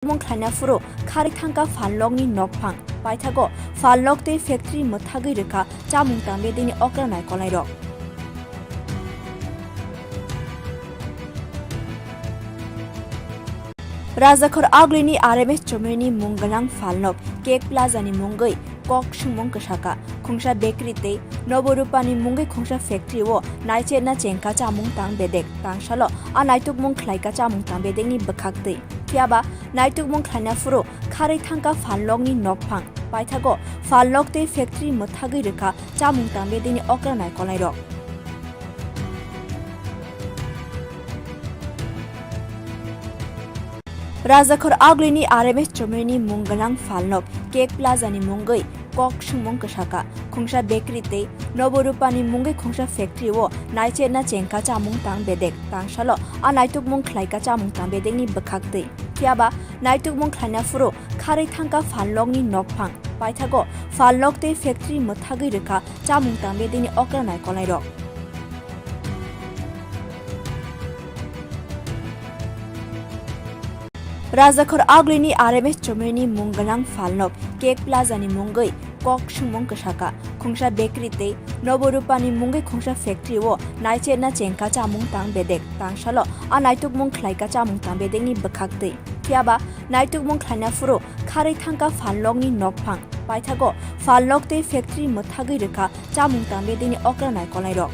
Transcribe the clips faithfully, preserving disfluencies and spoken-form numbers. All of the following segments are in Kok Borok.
Mung khlaina phuru kharwi thangkha phalnokni nokphang. Paithago phalnok tei factory mwthagwi rwkha chamung tang bedekni okra naikolairok. Rajakhor Agulini R M S Chomyani mung gwnang phalnok Cake Plaza ni mungwi kok swngmung kwsakha. Khungsa bakery tei Noborupani mungwi khungsa factory o naicherna chengkha chamung tang bedek. Tangsalo a naitukmung khlaikha chamung tang bedekni bwkhaktwi. Phiyaba naitukmung khlaina phuru kharwi thangkha phalnokni nokphang. Paithago phalnok tei factory mwthagwi rwkha chamung tang bedekni okra naikolairok. Rajakhor Agulini R M S Chomyani mung gwnang phalnok Cake Plaza ni mungwi kok swngmung kwsakha. Khungsa bakery tei Noborupani mungwi khungsa factory o naicherna chengkha chamung tang bedek. Tangsalo a naitukmung khlaikha chamung tang bedekni bwkhaktwi. Phiyaba naitukmung khlaina phuru kharwi thangkha phalnokni nokphang. Paithago phalnok tei factory mwthagwi rwkha chamung tang bedekni okra naikolairok. Rajakhor Agulini R M S Chomyani mung gwnang phalnok Cake Plaza ni mungwi kok swngmung kwsakha. Khungsa bakery tei Noborupani mungwi khungsa factory o naicherna chengkha chamung tang bedek. Tangsalo a naitukmung khlaikha chamung tang bedekni bwkhaktwi. Phiyaba naitukmung khlaina phuru kharwi thangkha phalnokni nokphang. Paithago phalnok tei factory mwthagwi rwkha chamung tang bedekni okra naikolairok.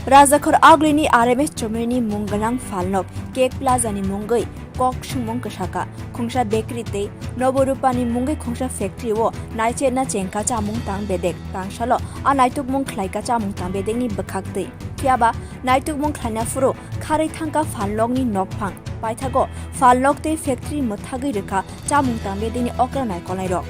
Rajakhor Agulini R M S Chomyani mung gwnang phalnok Cake Plaza ni mungwi kok swngmung kwsakha. Khungsa bakery tei Noborupani mungwi khungsa factory o naicherna chengkha chamung tang bedek. Tangsalo a naitukmung khlaikha chamung tang bedekni bwkhaktwi. Phiyaba naitukmung khlaina phuru kharwi thangkha phalnokni nokphang. Paithago phalnok tei factory mwthagwi rwkha chamung tang bedekni okra naikolairok.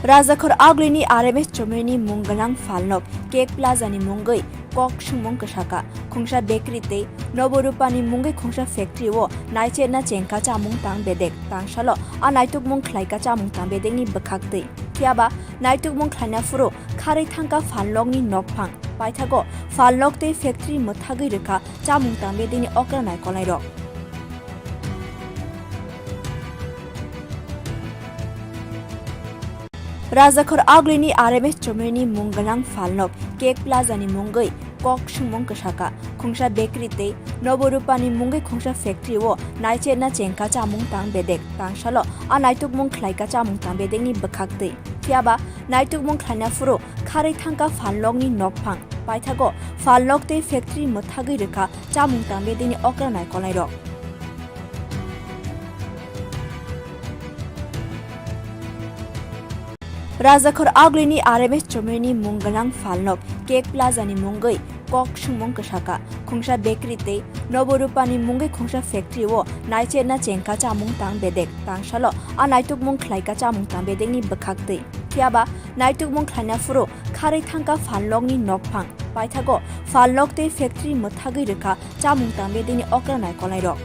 Rajakhor Agulini R M S Chomyani mung gwnang phalnok Cake Plaza ni mungwi kok swngmung kwsakha. Khungsa bakery tei Noborupani mungwi khungsa factory o naicherna chengkha chamung tang bedek. Tangsalo a naitukmung khlaikha chamung tang bedekni bwkhaktwi. Phiyaba naitukmung khlaina phuru kharwi thangkha phalnokni nokphang. Paithago phalnok tei factory mwthagwi rwkha chamung tang bedekni okra naikolairok. Rajakhor Agulini R M S Chomyani mung gwnang phalnok Cake Plaza ni mungwi kok swngmung kwsakha. Khungsa bakery tei Noborupani mungwi khungsa factory o naicherna chengkha chamung tang bedek. Tangsalo a naitukmung khlaikha chamung tang bedekni bwkhaktwi. Phiyaba naitukmung khlaina phuru kharwi thangkha phalnokni nokphang. Paithago phalnok tei factory mwthagwi rwkha chamung tang bedekni okra naikolairok. Rajakhor Agulini R M S Chomyani mung gwnang phalnok Cake Plaza ni mungwi kok swngmung kwsakha. Khungsa bakery tei Noborupani mungwi khungsa factory o naicherna chengkha chamung tang bedek. Tangsalo a naitukmung khlaikha chamung tang bedekni bwkhaktwi. Phiyaba naitukmung khlaina phuru kharwi thangkha phalnokni nokphang. Paithago phalnok tei factory mwthagwi rwkha chamung tang bedekni okra naikolairok.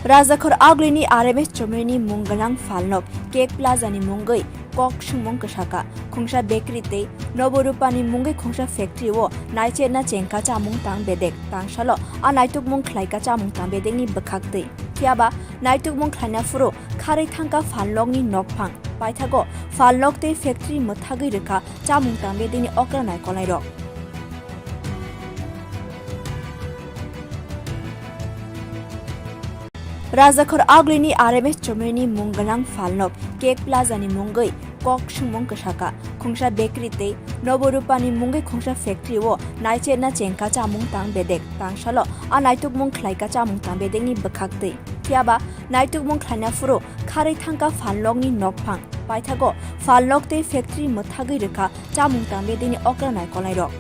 Rajakhor Agulini R M S Chomyani mung gwnang phalnok Cake Plaza ni mungwi kok swngmung kwsakha. Khungsa bakery tei Noborupani mungwi khungsa factory o naicherna chengkha chamung tang bedek. Tangsalo a naitukmung khlaikha chamung tang bedekni bwkhaktwi. Phiyaba naitukmung khlaina phuru kharwi thangkha phalnokni nokphang. Paithago phalnok tei factory mwthagwi rwkha chamung tang bedekni okra naikolairok. Rajakhor Agulini R M S Chomyani mung gwnang phalnok Cake Plaza ni mungwi kok swngmung kwsakha. Khungsa bakery tei Noborupani mungwi khungsa factory o naicherna chengkha chamung tang bedek. Tangsalo a naitukmung khlaikha chamung tang bedekni bwkhaktwi. Phiyaba naitukmung khlaina phuru kharwi thangkha phalnokni nokphang. Paithago phalnok tei factory mwthagwi rwkha chamung tang bedekni okra naikolairok.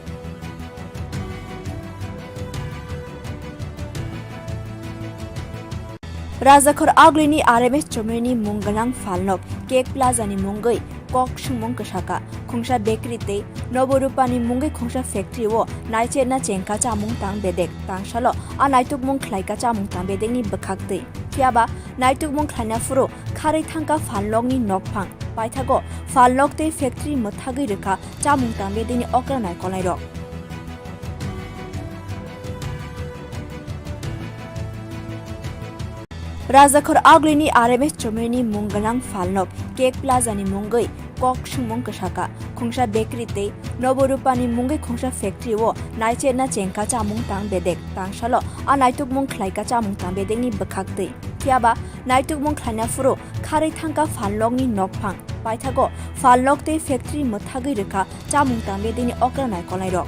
Rajakhor Agulini R M S Chomyani mung gwnang phalnok Cake Plaza ni mungwi kok swngmung kwsakha. Khungsa bakery tei Noborupani mungwi khungsa factory o naicherna chengkha chamung tang bedek. Tangsalo a naitukmung khlaikha chamung tang bedekni bwkhaktwi. Phiya ba naitukmung khlaina phuru kharwi thangkha phalnokni nokphang. Paithago phalnok tei factory mwthagwi rwkha chamung tangbedekni okra naikolairok. Rajakhor Agulini R M S Chomyani mung gwnang phalnok Cake Plaza ni mungwi kok swngmung kwsaka. Khungsa bakery tei Nobo Rupani mungwi khungsa factory o naicherna chengkha chamung tang bedek. Tangsalo a naitukmung khlaika chamung tang bedekni bwkhak twi. Phiya ba naitukmung khlaina phuru kharwi thangkha phalnokni nokphang. Paithago phalnok tei factory mwthagwi rwkha chamung tang bedekni okra naikolairok.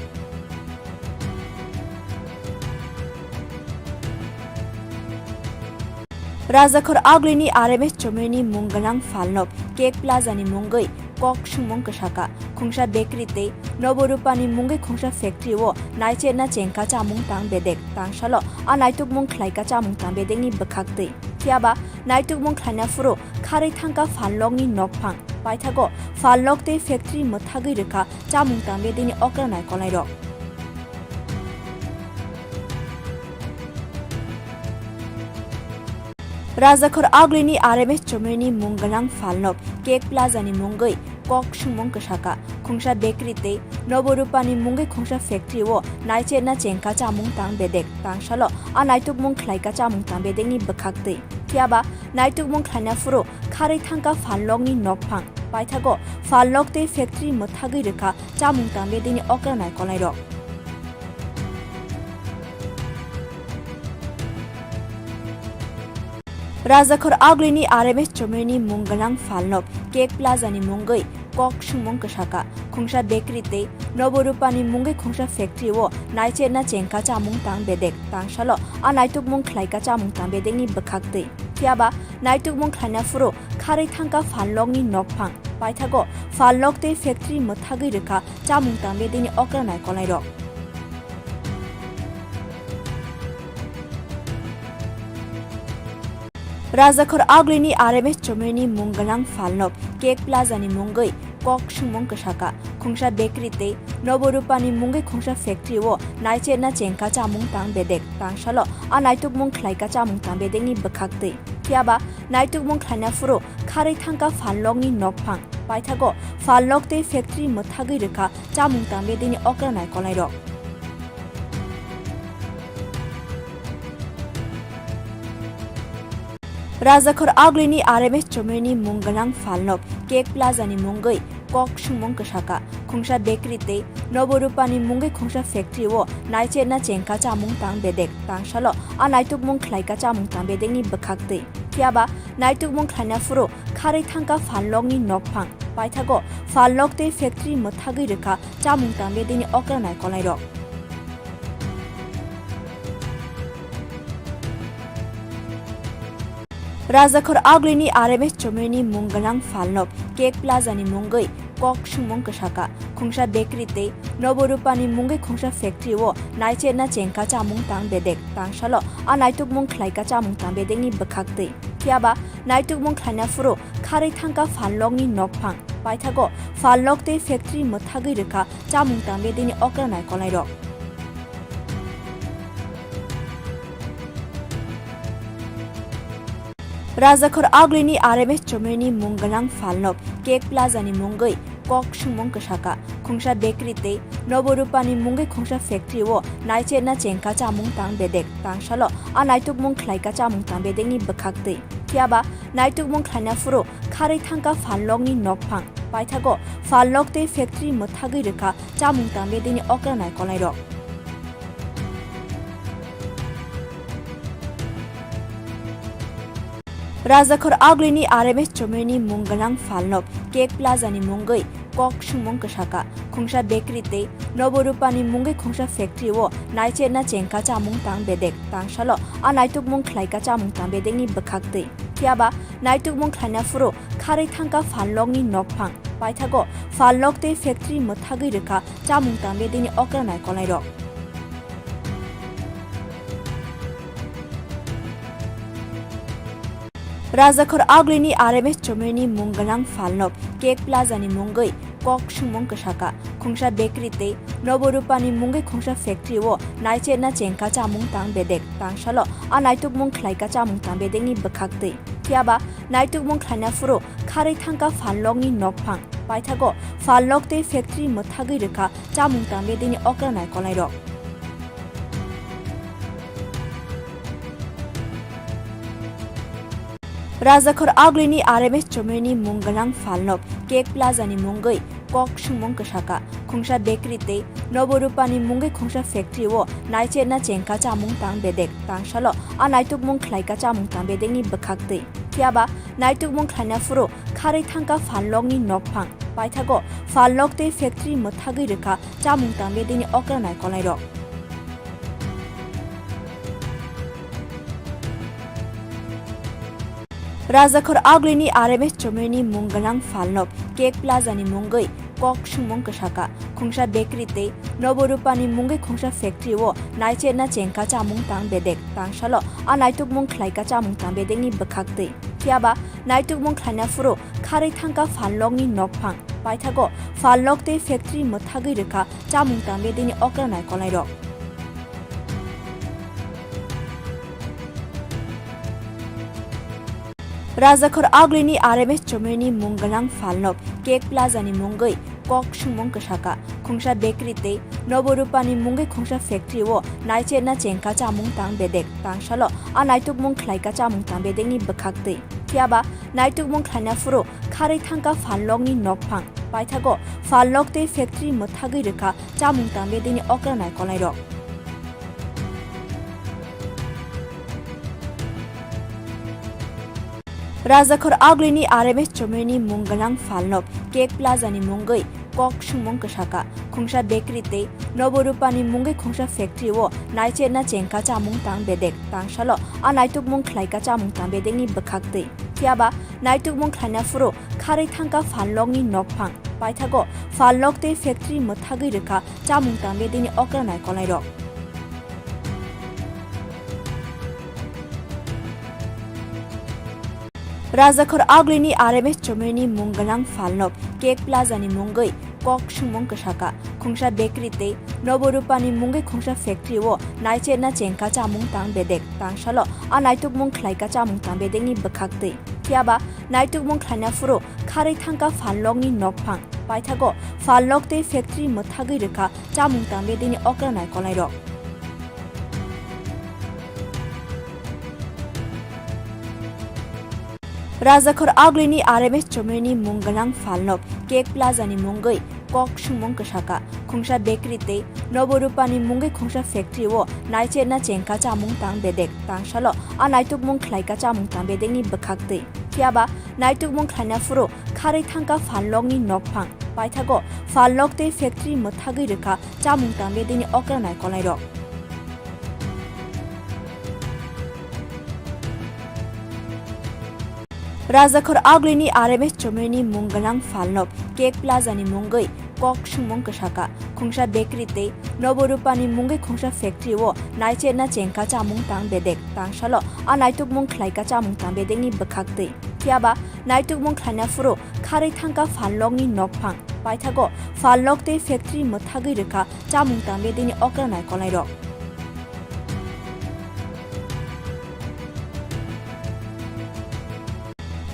Rajakhor Agulini R M S Chomyani mung gwnang phalnok Cake Plaza ni mungwi kok swngmung kwsaka. Khungsa bakery tei Nobo Rupani mungwi khungsa factory o naicherna chengkha chamung tang bedek. Tangsalo a naitukmung khlaika chamung tang bedekni bwkhak twi. Phiya ba naitukmung khlaina phuru kharwi thangkha phalnokni nokphang. Paithago phalnok tei factory mwthagwi rwkha chamung tang bedekni okra naikolairok. Rajakhor Agulini R M S Chomyani mung gwnang phalnok Cake Plaza ni mungwi kok swngmung kwsaka. Khungsa bakery tei Nobo Rupani mungwi khungsa factory o naicherna chengkha chamung tang bedek. Tangsalo a naitukmung khlaika chamung tang bedekni bwkhak twi. Phiya ba naitukmung khlaina phuru kharwi thangkha phalnokni nokphang. Paithago phalnok tei factory mwthagwi rwkha chamung tang bedekni okra naikolairok. Rajakhor Agulini R M S Chomyani mung gwnang phalnok Cake Plaza ni mungwi kok swngmung kwsaka. Khungsa bakery tei Nobo Rupani mungwi khungsa factory o naicherna chengkha chamung tang bedek. Tangsalo a naitukmung khlaika chamung tang bedekni bwkhak twi. Phiya ba naitukmung khlaina phuru kharwi thangkha phalnokni nokphang. Paithago phalnok tei factory mwthagwi rwkha chamung tang bedekni okra naikolairok. Rajakhor Agulini R M S Chomyani mung gwnang phalnok Cake Plaza ni mungwi kok swngmung kwsaka. Khungsa bakery tei Nobo Rupani mungwi khungsa factory o naicherna chengkha chamung tang bedek. Tangsalo a naitukmung khlaika chamung tang bedekni bwkhak twi. Phiya ba naitukmung khlaina phuru kharwi thangkha phalnokni nokphang. Paithago phalnok tei factory mwthagwi rwkha chamung tang bedekni okra naikolairok. Rajakhor Agulini R M S Chomyani mung gwnang phalnok Cake Plaza ni mungwi kok swngmung kwsaka. Khungsa bakery tei Nobo Rupani mungwi khungsa factory o naicherna chengkha chamung tang bedek. Tangsalo a naitukmung khlaika chamung tang bedekni bwkhak twi. Phiya ba naitukmung khlaina phuru kharwi thangkha phalnokni nokphang. Paithago phalnok tei factory mwthagwi rwkha chamung tang bedekni okra naikolairok. Rajakhor Agulini R M S Chomyani mung gwnang phalnok Cake Plaza ni mungwi kok swngmung kwsaka. Khungsa bakery tei Nobo Rupani mungwi khungsa factory o naicherna chengkha chamung tang bedek. Tangsalo a naitukmung khlaika chamung tang bedekni bwkhak twi. Phiya ba naitukmung khlaina phuru kharwi thangkha phalnokni nokphang. Paithago phalnok tei factory mwthagwi rwkha chamung tang bedekni okra naikolairok. Rajakhor Agulini R M S Chomyani mung gwnang phalnok Cake Plaza ni mungwi kok swngmung kwsaka. Khungsa bakery tei Nobo Rupani mungwi khungsa factory o naicherna chengkha chamung tang bedek. Tangsalo a naitukmung khlaika chamung tang bedekni bwkhak twi. Phiya ba naitukmung khlaina phuru kharwi thangkha phalnokni nokphang. Paithago phalnok tei factory mwthagwi rwkha chamung tang bedekni okra naikolairok. Rajakhor Agulini R M S Chomyani mung gwnang phalnok Cake Plaza ni mungwi kok swngmung kwsaka. Khungsa bakery tei Nobo Rupani mungwi khungsa factory o naicherna chengkha chamung tang bedek. Tangsalo a naitukmung khlaika chamung tang bedekni bwkhak twi. Phiya ba naitukmung khlaina phuru kharwi thangkha phalnokni nokphang. Paithago phalnok tei factory mwthagwi rwkha chamung tang bedekni okra naikolairok. Rajakhor Agulini R M S Chomyani mung gwnang phalnok Cake Plaza ni mungwi kok swngmung kwsaka. Khungsa bakery tei Nobo Rupani mungwi khungsa factory o naicherna chengkha chamung tang bedek. Tangsalo a naitukmung khlaika chamung tang bedekni bwkhaktwi. Phiyaba naitukmung khlaina phuru kharwi thangkha phalnokni nokphang. Paithago phalnok tei factory mwthagwi rwkha chamung tang bedekni okra naikolairok. Rajakhor Agulini R M S Chomyani mung gwnang phalnok Cake Plaza ni mungwi kok swngmung kwsaka. Khungsa bakery tei Nobo Rupani mungwi khungsa factory o naicherna chengkha chamung tang bedek. Tangsalo a naitukmung khlaika chamung tang bedekni bwkhaktwi. Phiyaba naitukmung khlaina phuru kharwi thangkha phalnokni nokphang. Paithago phalnok tei factory mwthagwi rwkha chamung tang bedekni okra naikolairok. Rajakhor Agulini R M S Chomyani mung gwnang phalnok Cake Plaza ni mungwi kok swngmung kwsaka. Khungsa bakery tei Nobo Rupani mungwi khungsa factory o naicherna chengkha chamung tang bedek. Tangsalo a naitukmung khlaika chamung tang bedekni bwkhaktwi. Phiyaba naitukmung khlaina phuru kharwi thangkha phalnokni nokphang. Paithago phalnok tei factory mwthagwi rwkha chamung tang bedekni okra naikolairok. Rajakhor Agulini R M S Chomyani mung gwnang phalnok Cake Plaza ni mungwi kok swngmung kwsaka. Khungsa bakery tei Nobo Rupani mungwi khungsa factory o naicherna chengkha chamung tang bedek. Tangsalo a naitukmung khlaika chamung tang bedekni bwkhaktwi. Phiyaba naitukmung khlaina phuru kharwi thangkha phalnokni nokphang. Paithago phalnok tei factory mwthagwi rwkha chamung tang bedekni okra naikolairok. Rajakhor Agulini R M S Chomyani mung gwnang phalnok Cake Plaza ni mungwi kok swngmung kwsaka. Khungsa bakery tei Nobo Rupani mungwi khungsa factory o naicherna chengkha chamung tang bedek. Tangsalo a naitukmung khlaika chamung tang bedekni bwkhaktwi. Phiyaba naitukmung khlaina phuru kharwi thangkha phalnokni nokphang. Paithago phalnok tei factory mwthagwi rwkha chamung tang bedekni okra naikolairok. Rajakhor Agulini R M S Chomyani mung gwnang phalnok Cake Plaza ni mungwi kok swngmung kwsaka. Khungsa bakery tei Nobo Rupani mungwi khungsa factory o naicherna chengkha chamung tang bedek. Tangsalo a naitukmung khlaika chamung tang bedekni bwkhaktwi. Phiyaba naitukmung khlaina phuru kharwi thangkha phalnokni nokphang. Paithago phalnok tei factory mwthagwi rwkha chamung tang bedekni okra naikolairok. Rajakhor Agulini R M S Chomyani mung gwnang phalnok Cake Plaza ni mungwi kok swngmung kwsaka. Khungsa bakery tei Nobo Rupani mungwi khungsa factory o naicherna chengkha chamung tang bedek. Tangsalo a naitukmung khlaika chamung tang bedekni bwkhaktwi. Phiyaba naitukmung khlaina phuru kharwi thangkha phalnokni nokphang. Paithago phalnok tei factory mwthagwi rwkha chamung tang bedekni okra naikolairok. Rajakhor Agulini R M S Chomyani mung gwnang phalnok Cake Plaza ni mungwi kok swngmung kwsaka. Khungsa bakery tei Nobo Rupani mungwi khungsa factory o naicherna chengkha chamung tang bedek. Tangsalo a naitukmung khlaika chamung tang bedekni bwkhaktwi. Phiyaba naitukmung khlaina phuru kharwi thangkha phalnokni nokphang. Paithago phalnok tei factory mwthagwi rwkha chamung tang bedekni okra naikolairok.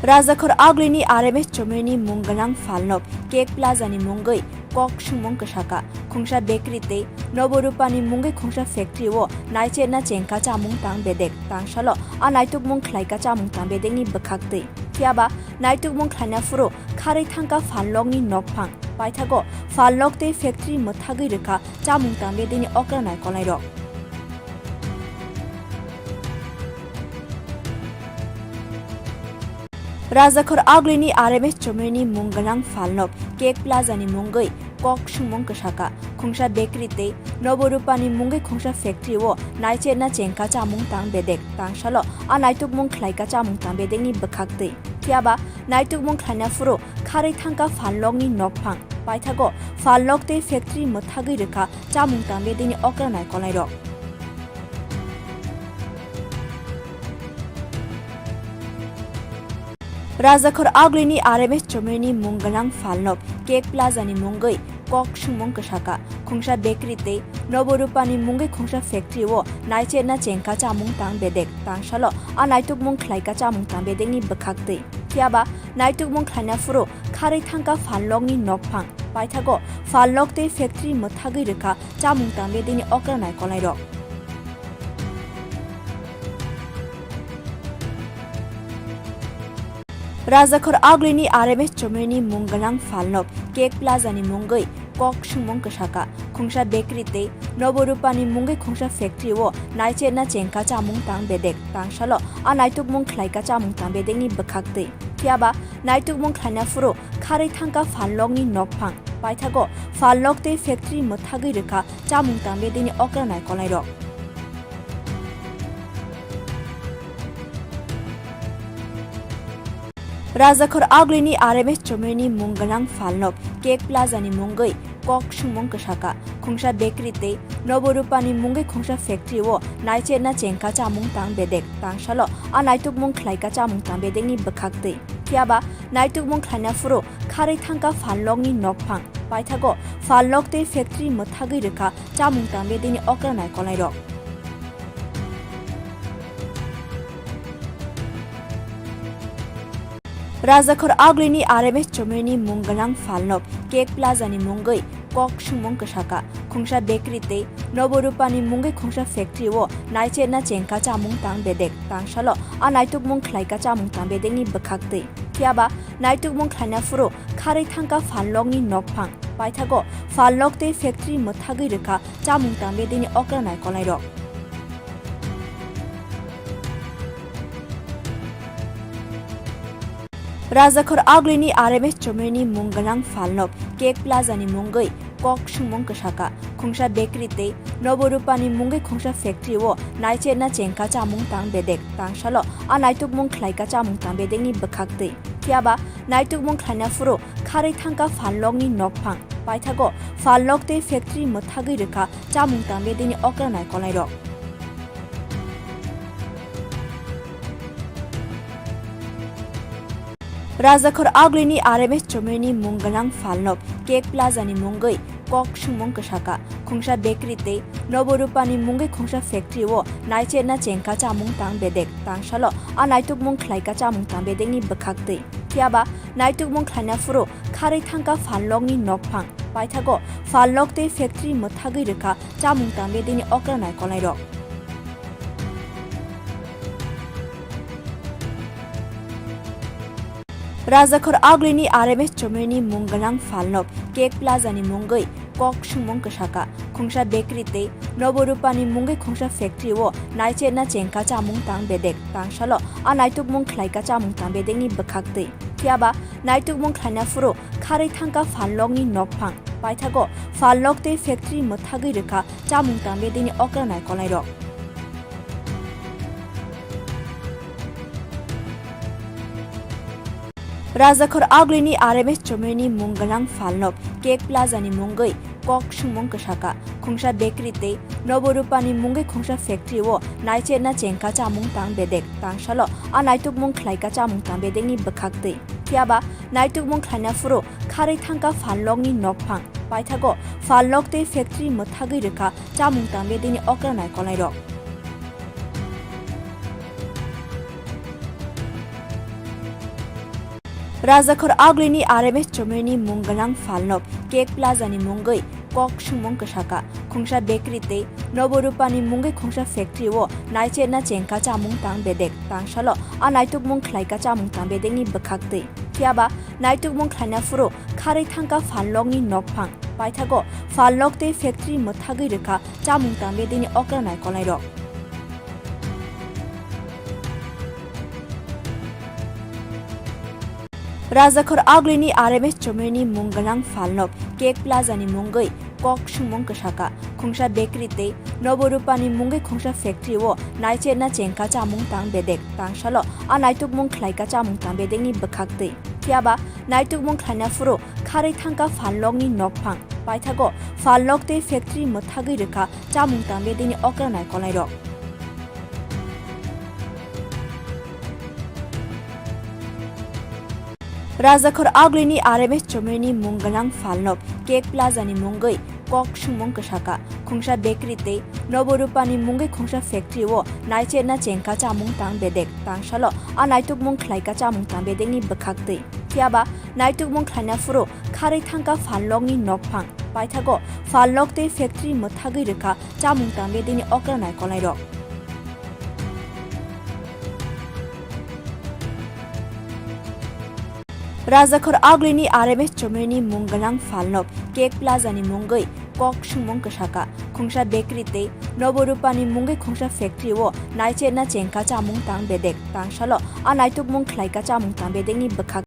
Rajakhor Agulini R M S Chomyani mung gwnang phalnok Cake Plaza ni mungwi kok swngmung kwsaka. Khungsa bakery tei Nobo Rupani mungwi khungsa factory o naicherna chengkha chamung tang bedek. Tangsalo a naitukmung khlaika chamung tang bedekni bwkhaktwi. Phiyaba naitukmung khlaina phuru kharwi thangkha phalnokni nokphang. Paithago phalnok tei factory mwthagwi rwkha chamung tang bedekni okra naikolairok. Rajakhor Agulini R M S Chomyani mung gwnang phalnok Cake Plaza ni mungwi kok swngmung kwsaka. Khungsa bakery tei Nobo Rupani mungwi khungsa factory o naicherna chengkha chamung tang bedek. Tangsalo a naitukmung khlaika chamung tang bedekni bwkhaktwi. Phiyaba naitukmung khlaina phuru kharwi thangkha phalnokni nokphang. Paithago phalnok tei factory mwthagwi rwkha chamung tang bedekni okra naikolairok. Rajakhor Agulini R M S Chomyani mung gwnang phalnok Cake Plaza ni mungwi kok swngmung kwsaka. Khungsa bakery tei Nobo Rupani mungwi khungsa factory o naicherna chengkha chamung tang bedek. Tangsalo a naitukmung khlaika chamung tang bedekni bwkhaktwi. Phiyaba naitukmung khlaina phuru kharwi thangkha phalnokni nokphang. Paithago phalnok tei factory mwthagwi rwkha chamung tang bedekni okra naikolairok. Rajakhor Agulini R M S Chomyani mung gwnang phalnok Cake Plaza ni mungwi kok swngmung kwsaka. Khungsa bakery tei Nobo Rupani mungwi khungsa factory o naicherna chengkha chamung tang bedek. Tangsalo a naitukmung khlaika chamung tang bedekni bwkhaktwi. Phiyaba naitukmung khlaina phuru kharwi thangkha phalnokni nokphang. Paithago phalnok tei factory mwthagwi rwkha chamung tang bedekni okra naikolairok. Rajakhor Agulini R M S Chomyani mung gwnang phalnok Cake Plaza ni mungwi kok swngmung kwsaka. Khungsa bakery tei Nobo Rupani mungwi khungsa factory o naicherna chengkha chamung tang bedek. Tangsalo a naitukmung khlaika chamung tang bedekni bwkhaktwi. Phiyaba naitukmung khlaina phuru kharwi thangkha phalnokni nokphang. Paithago phalnok tei factory mwthagwi rwkha chamung tang bedekni okra naikolairok. Rajakhor Agulini R M S Chomyani mung gwnang phalnok Cake Plaza ni mungwi kok swngmung kwsaka. Khungsa bakery tei Nobo Rupani mungwi khungsa factory o naicherna chengkha chamung tang bedek. Tangsalo a naitukmung khlaika chamung tang bedekni bwkhaktwi. Phiyaba naitukmung khlaina phuru kharwi thangkha phalnokni nokphang. Paithago phalnok tei factory mwthagwi rwkha chamung tang bedekni okra naikolairok. Rajakhor Agulini R M S Chomyani mung gwnang phalnok Cake Plaza ni mungwi kok swngmung kwsaka. Khungsa bakery tei Nobo Rupani mungwi khungsa factory o naicherna chengkha chamung tang bedek. Tangsalo a naitukmung khlaika chamung tang bedekni bwkhaktwi. Phiyaba naitukmung khlaina phuru kharwi thangkha phalnokni nokphang. Paithago phalnok tei factory mwthagwi rwkha chamung tang bedekni okra naikolairok. Rajakhor Agulini R M S Chomyani mung gwnang phalnok Cake Plaza ni mungwi kok swngmung kwsaka. Khungsa bakery tei Nobo Rupani mungwi khungsa factory o naicherna chengkha chamung tang bedek. Tangsalo a naitukmung khlaika chamung tang bedekni bwkhaktwi. Phiyaba naitukmung khlaina phuru kharwi thangkha phalnokni nokphang. Paithago phalnok tei factory mwthagwi rwkha chamung tang bedekni okra naikolairok. Rajakhor Agulini R M S Chomyani mung gwnang phalnok Cake Plaza ni mungwi kok swngmung kwsaka. Khungsa bakery tei Nobo Rupani mungwi khungsa factory o naicherna chengkha chamung tang bedek. Tangsalo a naitukmung khlaika chamung tang bedekni bwkhaktwi. Phiyaba naitukmung khlaina phuru kharwi thangkha phalnokni nokphang. Paithago phalnok tei factory mwthagwi rwkha chamung tang bedekni okra naikolairok. Rajakhor Agulini R M S Chomyani mung gwnang phalnok Cake Plaza ni mungwi kok swngmung kwsaka. Khungsa bakery tei Nobo Rupani mungwi khungsa factory o naicherna chengkha chamung tang bedek. Tangsalo a naitukmung khlaika chamung tang bedekni bwkhaktwi. Phiyaba naitukmung khlaina phuru kharwi thangkha phalnokni nokphang. Paithago phalnok tei factory mwthagwi rwkha chamung tang bedekni okra naikolairok. Rajakhor Agulini R M S Chomyani mung gwnang phalnok Cake Plaza ni mungwi kok swngmung kwsaka. Khungsa bakery tei Nobo Rupani mungwi khungsa factory o naicherna chengkha chamung tang bedek. Tangsalo a naitukmung khlaika chamung tang bedekni bwkhaktwi. Phiyaba naitukmung khlaina phuru kharwi thangkha phalnokni nokphang. Paithago phalnok tei factory mwthagwi rwkha chamung tang bedekni okra naikolairok. Rajakhor Agulini R M S Chomyani mung gwnang phalnok Cake Plaza ni mungwi kok swngmung kwsaka. Khungsa bakery tei Nobo Rupani mungwi khungsa factory o naicherna chengkha chamung tang bedek. Tangsalo a naitukmung khlaika chamung tang bedekni bwkhaktwi. Phiyaba naitukmung khlaina phuru kharwi thangkha phalnokni nokphang. Paithago phalnok tei factory mwthagwi rwkha chamung tang bedekni okra naikolairok. Rajakhor Aglini R M S Chomreni mung gwnang phalnok Cake Plaza ni mungwi kok swngmung kwsaka. Khungsa bakery tei Nobo Rupani mungwi khungsa factory o naicherna chengka chamung tang bedek, tangsalo a naitukmung khlaika chamung tang bedekni bwkhak twi. Phiyaba naitukmung khlaina phuru kharwi thangka phalnokni nokphang. Paithago phalnok tei factory mwthagwi rwkha chamung tang bedekni okra naikolnairok. Rajakhor Aglini R M S Chomreni mung gwnang phalnok Cake Plaza ni mungwi kok swngmung kwsaka. Khungsa bakery tei Nobo Rupani mungwi khungsa factory o naicherna chengka chamung tang bedek, tangsalo a naitukmung khlaika chamung tang bedekni bwkhak